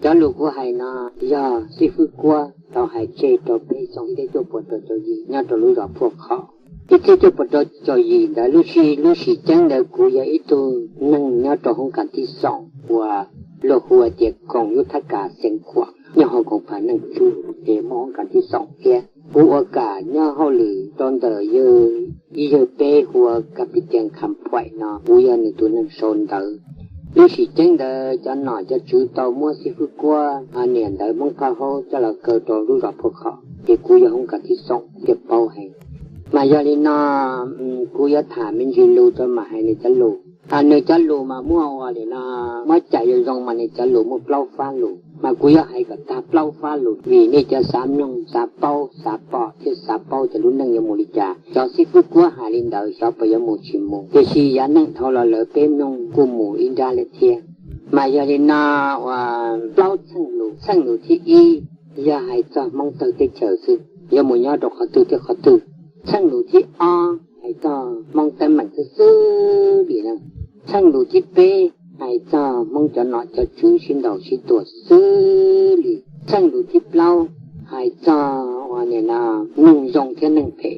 Cov lus kuv hais no yog xib fwb Kuab tau hais tseg rau peb xyoo ib txhiab cuaj puas rau caum yim nyob rau lub zos Phuaj Khom. Ib txhiab cuaj puas rau caum yim ntawd lub sij, lub sim ceeb ntawd kuv yog ib tug neeg nyob rau hoob kas thib xoom uas luag hu ua tias koom yub thab kas xeev Khuam nyob hauv koom phav neej tsuj, ces muaj hoob kas thib xoom thiab. Kuv ua kam nyob hauj lwm rau ntawm yawg, ib yawg peb hu ua Kav Pis Tias Kham Phuaim no, kuv yog nws tus neeg sau ntawv. Lub sim ceeb ntawd cov nom cov tswv tau muab xib fwb Kuab niam ntawv Hmoob Phaj Haub coj los kaw rau lub zos Phuaj Khom, ces kuv yog hoob kas thib xoom thiaj paub heev. Mas yog li no, kuv yuav tham me ntsis lus rau mam hais nws cov lus. Nws cov lus mas muaj ua li no, muab cais zoo zoo mas nws cov lus muaj plaub fab lus, mas kuv yuav hais kom tag plaub fab lus vim nej cov xav mloog, xav paub, xav pom thiab xav paub cov lub neej yuav mus li cas. Cov xib fwb Kuab hais li ntawd xyov puas yuav mus tsis mus, tiam sis yav neej dhau los lawm peb mloog kuj mus ib nrab lawm thiab. Mas yog li no, ua plaub txheej lus. Txheej lus thib ib yog hais txog Hmoob tawg teb chaws xwb, yuav mus nyob rau qhov twg thiab qhov twg. Txheej lus thib ob hais txog Hmoob teeb meem xwb xwb li na. Txheej lus thib peb hais txog Hmoob cov nom cov tswv sib ntaus sib tua xwb xwb li. Txheej lus thib plaub hais txog ua ni no, neeg zoo thiab neeg phem.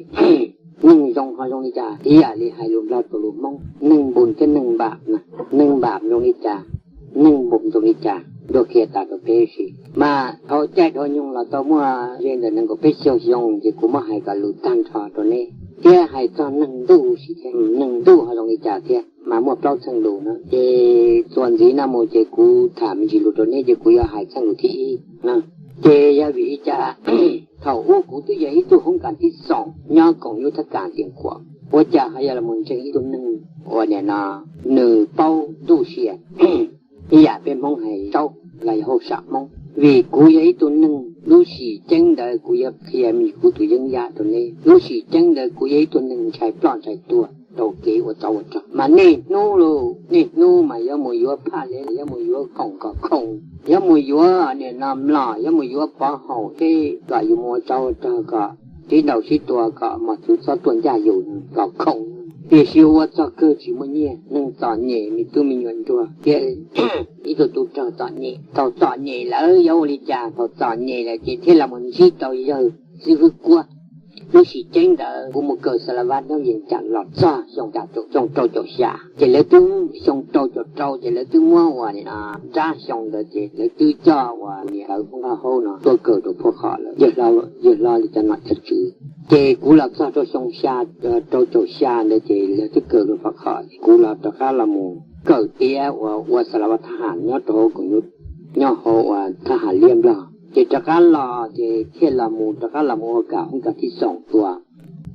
Neeg zoo ho zoo li cas? Ib yam li hais lus Nplog rau lus Hmoob, neeg npum thiab neeg npam na. Neeg npam zoo li cas, neeg npum zoo li cas, dua qhia tas rau peb si. Mas dhau caij dhau nyoog los tau muaj ze ntawm nees nkaum peb caug xyoo ces kuv muab hais kom lus tag nrho rau neb. Thiab hais txog neeg ntuj si thiab, neeg ntuj ho zoo li cas thiab, mas muaj plaub txheej lus na. Ces txuas ntxiv no mus ces kuv tham me ntsis lus rau neb ces kuv yuav hais txheej lus thib ib na. Ces yog vim li cas thaum ub kuv twb yog ib tug hoob kas thib xoom nyob koom yub thab kas Xeev Khuam, ua cas ho yuav los mus ntseeg ib tug neeg ua ni no nws paub ntuj sia, ib yam peb Hmoob hais saub los yog hauj sam Hmoob? Vim kuv yog ib tug neeg, lub sim ceeb ntawd kuv yuav qhia me kuv tus yeeb yam rau neb, lub sim ceeb ntawd kuv yog ib tug neeg ntshai ploj ntshai tuag rau kev ua tsov ua rog, mas niaj hnub los niaj hnub mas yuav mus yuav phaj lev, yuav mus yuav khoom kom khoom, yuav mus yuav ni no mlom, yuav mus yuav pov haum tej kom yus mus ua tsov ua rog kom sib ntaus sib tua kom mos txwv txhob tuaj ncaj yus kom khoom. Tiam sis ua txog kawg tsis muaj nyiaj, neeg txom nyem me tub me nyuam nruag thiab ib tug tub rog txom nyem. Thaum txom nyem lawm yuav ua li cas? Thaum txom nyem lawm ces thiaj los mus ntsib tau yawg xib fwb Kuab. Lub sim ceeb ntawd kuv mus kawm Xas Las Vas nyob Vias Cas los txog xyoo, xyoo rau caum xya, ces lawv twb, xyoo rau caum rau ces lawv twb muab ua ni no nrab xyoo ntawd ces lawv twb coj ua niam ntawv Hmoob Phaj Haub no tuaj kawm rau Phuaj Khom lawm, yawg hlob li cov nom cov tswv. Ces kuv los txog rau xyoo xya, rau caum xya ntawd ces lawv twb kawm rau Phuaj Khom, kuv los rov qab los mus kawm tiav ua, ua Xas Las Vas thab ham nyob rau hauv koom, nyob hauv ua thab ham liab Nplog. Ces rov qab los ces thiaj los mus, rov qab los mus ua kam hoob kas thib xoom tua,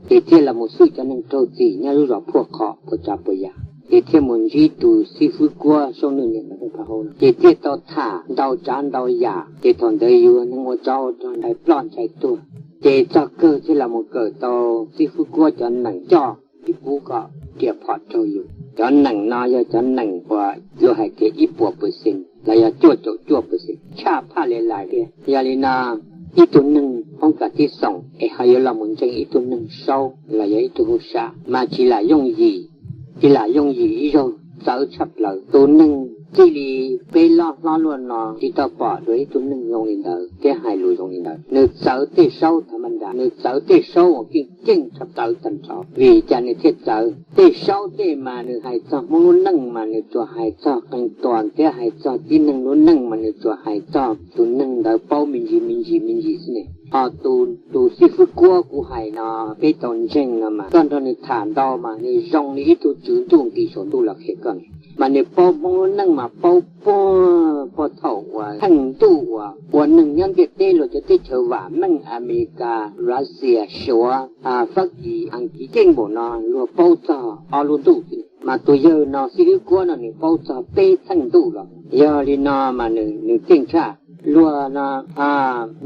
ces thiaj los mus xwb cov neeg raug txim nyob lub zos Phuaj Khom puas tsav puas yam, ces thiaj mus ntsib tus xib fwb Kuab Saub Nwj niam ntawv Hmoob Phaj Haub no, ces thiaj tau tham ntau tsav ntau yam. Ces thaum ntawd yus neeg ua tsov ua rog ntshai ploj ntshai tuag, ces txog kawg thiaj los mus kawm tau xib fwb Kuab cov nees coj ib puv kom riam phom raug yus. Cov nees no yog cov nees uas luag hais tias ib puas pawv xees los yog cuaj caum cuaj pawv xees, tshaj phaj lev lais tiag. Yog li no, ib tug neeg hoob kas thib xoom es ho yuav los mus ntseeg ib tug neeg saub los yog ib tug hauj sam mas tsis lam yooj yim, tsis lam yooj yim ib zaug, txawv tshaj plaws. Tus neeg txij li peb loj hlob luaj no tsis tau pom dua ib tug neeg zoo li ntawd thiab hais lus zoo li ntawd. Nws txawv tej saub thav ma nras, nws txawv tej saub uas keej keej tshaj txawv tag nrho. Vim cas nws thiaj txawv? Tej saub tej mas nws hais txog Hmoob lub neej mas nws tsuas hais txog qee tuas thiab hais txog tib neeg lub neej mas nws tsuas hais txog tus neeg ntawd paub me ntsis me ntsis me ntsis xwb ne. Ho tus, tus xib fwb Kuab kuv hais no, peb tau ntseeg no mas koj nrog nws tham ntau mas nws zoo li ib tug tswv ntuj nqis saum ntuj los qhia koj ne. Mas nws paub Hmoob lub neej mas paub puag, puag thaum uas theej ntuj uas ua neeg nyob ntiaj teb luag cov teb chaws vam meej Amelikas, Russia, Suav, Fab Kis, Askiv, keej npaum no luag paub txog ob lub ntuj xwb. Mas tus yawg no xib fwb Kuab no nws paub txog peb theej ntuj los. Yog li no mas nws, nws keej tshaj. Luag no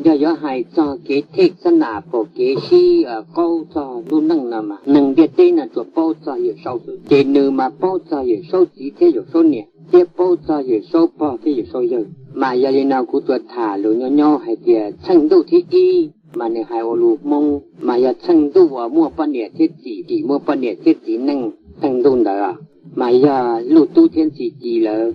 yog yuav hais txog kev thej xab nam pom kev sib qaub txog lub neej no mas neeg ntiaj teb no tsuas paub txog Yawm Saub xwb, ces nws mas paub txog Yawm Saub txiv thiab Yawm Saub niam thiab paub txog Yawm Saub pog thiab Yawm Saub yawg. Mas yog li no kuv tsuas tham lus nyob nyob hais tias theej ntuj thib ib mas nws hais ua lus Hmoob, mas yog theej ntuj uas muaj poj niam thiab txiv, tsis muaj poj niam thiab txiv neej theej ntuj ntawd. mas yog Luj Tub thiab Ntxhi Ci lawv.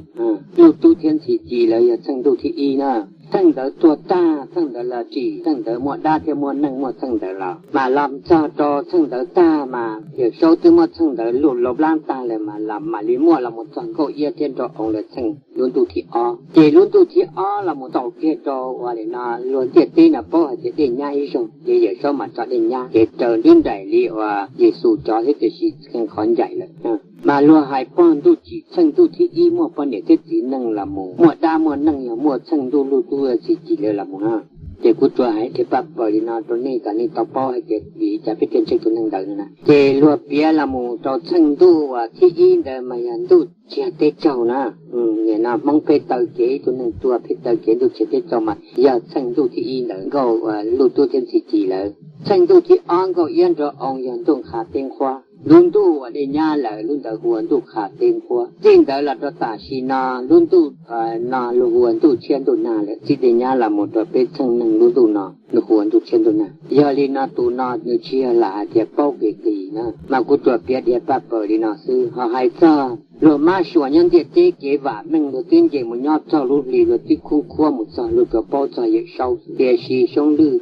Luj Tub thiab Ntxhi Ci lawv yog txheej ntuj thib ib na. Txheej ntawd tuag tag, txheej ntawd los tsim, txheej ntawd muaj dab thiab muaj neeg muaj txheej ntawd los, mas los txog rau txheej ntawd tag mas Yawm Saub twb muab txheej ntawd luj laub plab tag lawm mas los mam li muaj los mus txog Nkauj Iab thiab Nraug Oo lawv txheej lub ntuj thib ob. Ces lub ntuj thib ob los mus tau kiag rau uas li no luag ntiaj teb no paub hais tias dej nyab ib zaug, ces Yawm Saub mam tso dej nyab ces raws nrib nraim li uas Yexus cov thiab tiam sis qhov ncaim lawm. Mas luag hais pog ntuj tsim txheej ntuj thib ib muaj poj niam thiab txiv neej los mus, muaj dab muaj neeg yog muaj txheej ntuj Luj Tub Ntxhi Ci lawv los mus na. Ces kuv tsuas hais dhia paj paws li no rau nej kom nej tau paub hais tias vim li cas peb thiaj ntseeg tus neeg ntawd no na. Ces luag piav los mus rau txheej ntuj uas thib ib ntawd mas yog ntuj tsiag teb tsaug na. Nim no Hmoob pheej taw kev, ib tug neeg tuag pheej taw kev ntuj tsiag teb tsaug mas yog txheej ntuj thib ib ntawd Nkauj Luj Tub thiab Ntxhi Ci lawv. Txheej ntuj thib ob Nkauj Iab Nraug Oo yog ntuj qhav teb nquab. Lub ntuj uas dej nyab lawm lub ntawd hu ua ntuj qhav teb nquab. Txij ntawd los rau tam sim no lub ntuj no luag hu ua ntuj tshiab ntuj nag lawm. Txij dej nyab los mus rau peb txheej neeg lub ntuj no luag hu ua ntuj tshiab ntuj nag. Yog li no tus no nws tsis yog lam hais tias paub kev qis na, mas kuv tsuas piav dhia paj paws li no xwb. Ho hais txog luag mab suav nyob ntiaj teb kev vam meej luag twb nce mus nyob txog lub hli luag twb khoob khuab mus txog luag tsuas paub txog Yawm Saub, tiam sis Xyoob Lwj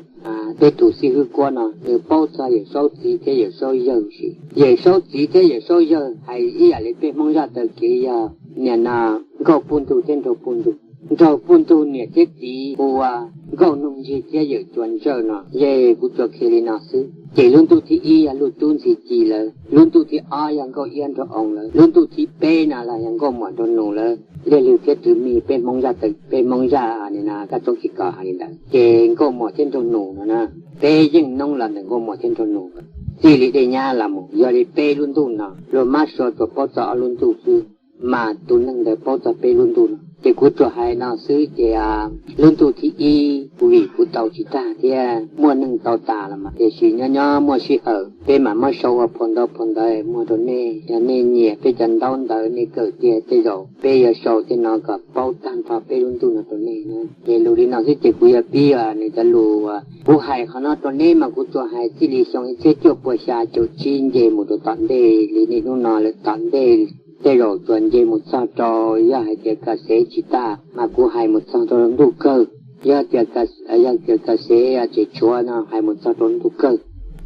peb tus xib hwb kuab no nws paub txog Yawm Saub txiv thiab Yawm Saub yawg sis. Yawm Saub txiv thiab Yawm Saub yawg hais ib yam li peb Hmoob zaj taw kev yog nim no Nkauj Puj Ntug thiab Nraug Puj Ntug. Nraug Puj Ntug niam thiab txiv hu ua Nkauj Noog Ntsig thiab Yawm Cua Ntsawj no. Yog kuv tsuas qhia li no xwb. Ces lub ntuj thib ib yog Luj Tub Ntxhi Ci lawv, lub ntuj thib ob yog Nkauj Iab Nraug Oo lawv, lub ntuj thib peb no los yog Nkauj Muam Nraug Nus lawv. Liaj Lwg thiab Tswv Mig peb Hmoob zaj taw, peb Hmoob zaj nim no kab tsoob kis kos hais li ntawd. Ces Nkauj Muam thiab Nraug Nus no na, peb yeej noob los ntawm Nkauj Muam thiab Nraug Nus. Txij li dej nyab los mus yog li peb lub ntuj no, luag mab suav tsuas paub txog ob lub ntuj xwb, mas tus neeg ntawd paub txog peb lub ntuj no. Ces kuv tsuas hais no xwb ces lub ntuj thib ib kuv vim kuv tau tsis tag thiab muaj neeg tau tas los mas, tiam sis nyob nyob muaj sij hawm peb mam muab sau ua phau ntawv phau ntawv muag rau nej. Yog nej nyiam peb cov ntaub ntawv nej kawm tiag tej zaum peb yuav sau tej no kom paub tag nrho peb lub ntuj no rau nej na. Ces lus li no xwb ces kuv yuav pib nws cov lus. Kuv hais qhov no rau neb mas kuv tsuas hais txij li xyoo ib txhiab cuaj puas xya caum tsib nce mus rau tom ntej li niaj hnub no lawm, tom ntej tej zaum tsuas nce mus txog rau, yog hais tias ka xev tsis tas mas kuv hais mus txog rau ntuj kawg. Yog tias, yog tias ka xev tseem tshuav no hais mus txog rau ntuj kawg.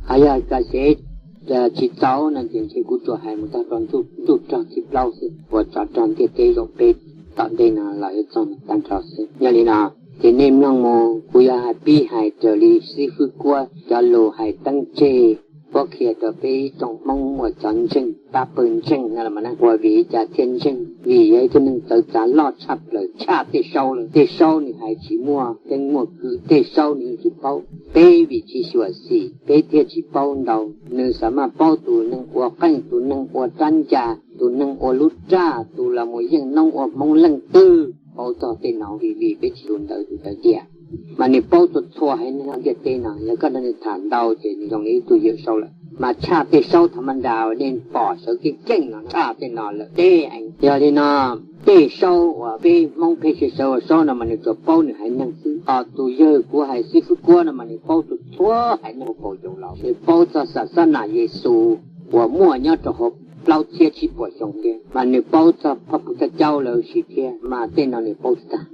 Ho yog ka xev tsis txaus no ces ntshe kuv tsuas hais mus txog rau ntuj rog thib plaub xwb, uas tsov rog ntiaj teb zaum peb tom ntej no los yuav txog tag nrho xwb. Yog li no ces nej mloog mus, kuv yuav hais pib hais raws li xib fwb Kuab cov lus hais teeb tseg, Kuab qhia rau peb ib tsoom Hmoob uas cov ntseeg pab pawg ntseeg no los mas ua vim li cas thiaj ntseeg, vim yog ib tug neeg txawv txav loj tshaj plaws, tshaj Tej Saub lawm. Tej Saub nws hais tsis muaj keeb muaj kwm, Tej Saub nws yeej tsis paub. Peb vim tsis xyuam xim peb thiaj tsis paub ntau. Nws xav maj paub tus neeg ua qeej, tus neeg ua rab ncas, tus neeg ua lub raj, tus los mus yeej noob ua Hmoob leej twg, paub txog tej no. Vim, vim peb tsis lus ntawd tus ntawd tiag. Mas nws paub txhua txhua haiv neeg ntiaj teb no, yog koj nrog nws tham ntau ces nws zoo li ib tug Yawm Saub lawm. Mas tshaj Tej Saub thaum maj nra nej pom sawv keej keej no tshaj tej no lawm teb. Yog li no, Tej Saub uas peb Hmoob pheej sawv ua Saub no mas nws tsuas paub nws haiv neeg xwb. Ho tus yawg kuv hais xib fwb Kuab no mas nws paub txhua txhua haiv neeg ua paus caus laus. Nws paub txog xa xab nam Yexus uas muaj nyob rau hauv plaub txhiab tsib puas xyoo thiab, mas nws paub txog Phaj Pug Thaj Caub lawv sis thiab, mas tej no nws paub tag.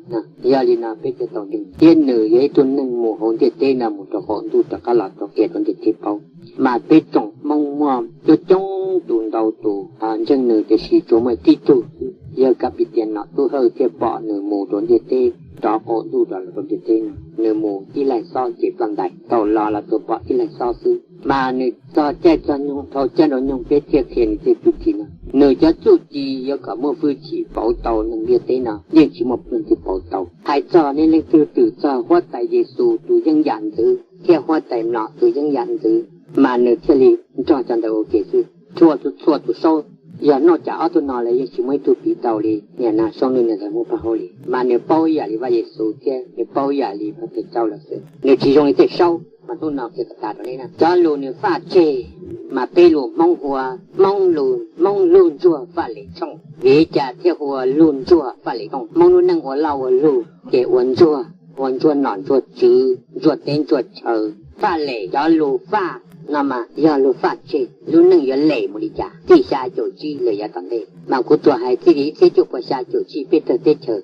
Yog li no peb thiaj tau ntseeg thiab nws yog ib tug neeg mus hauv ntiaj teb no mus rau qaum ntuj rov qab los rau qhia rau ntiaj teb paub. Mas peb tsoom Hmoob muaj coob coob tus ntau tus ntseeg nws tiam sis tsuas muaj tib tug xwb, yog Kas Pis Tias Nom Tub Hawj thiaj pom nws mus rau ntiaj teb, rov qaum ntuj rov los rau ntiaj teb no. Nws mus tib laig xob ces ploj ntais, thaum los los tsuas pom tib laig xob xwb. Mas nws txog caij txog nyoog dhau caij nrau nyoog peb thiaj qhia nws tej txuj ci no. Nws cov txuj ci yuav kom muaj hwj chim pauv tau neeg ntiaj teb no yeej tsis muaj leej twg pauv tau. Hais txog nej leej twg twm txog huab tais Yexus tus yeeb yam ntxwv thiab huab tais Nom tus yeeb yam ntxwv, mas nws thiaj li nrog cov ntawd ua ke xwb. Txhua txhua tus Saub, yog noj cas ob tug no los yeej tsis muaj ib tug piv tau li niam no Saub Lwj niam ntawd Hmoob Paj Hauj li. Mas nws paub ib yam li Vaj Yexus thiab nws paub ib yam li Phaj Pug Thaj Caub lawm xwb. Nws tsis zoo li Tej Saub. Mas hnub no qhia tas rau nej na, cov lus nws faj tseg, mas peb lus Hmoob hu ua Hmoob lus, Hmoob lug ntsuag faj lem tshooj. Vim li cas thiaj hu ua lug ntsuag faj lem tshooj? Hmoob lub neej ua loj ua lug ces ua ntsuag, ua ntsuag nom ntsuag tswv, ntsuag teb ntsuag chaw. Faj lem, cov lus faj no mas yog luag faj tseg lub neej yuav lem mus li cas txij xya caum tsib lawm yav tom ntej. Mas kuv tsuas hais txij li ib txhiab cuaj puas xya caum tsib peb tawg teb chaws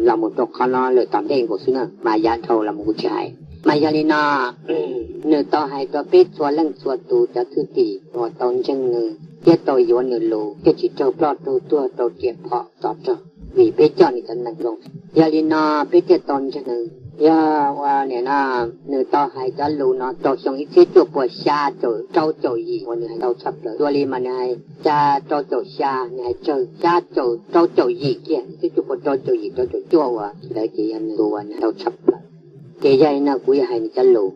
los mus rau qhov no lawm tom ntej nkaus xwb na, mas yav dhau los mus kuv tsis hais. Mas yog li no, nws tau hais rau peb txhua leej txhua tus cov thwj tim uas tau ntseeg nws thiab tau yuav nws lus thiaj tsis raug ploj raug tuag rau riam phom txhov rog, vim peb coj nws cov neeg zoo. Yog li no peb thiaj tau ntseeg nws. Yog ua nim no nws tau hais cov lus no rau xyoo ib txhiab cuaj puas xya caum rau caum yim uas nws hais ntau tshaj plaws. Dua li mas nws hais xya rau caum xya, nws hais tsawg xya caum rau caum yim kiag, ib txhiab cuaj puas rau caum yim rau caum cuaj uas ntawd ces yog nws tus uas nws ntau tshaj plaws. Ces yog li no kuv yuav hais nws cov lus.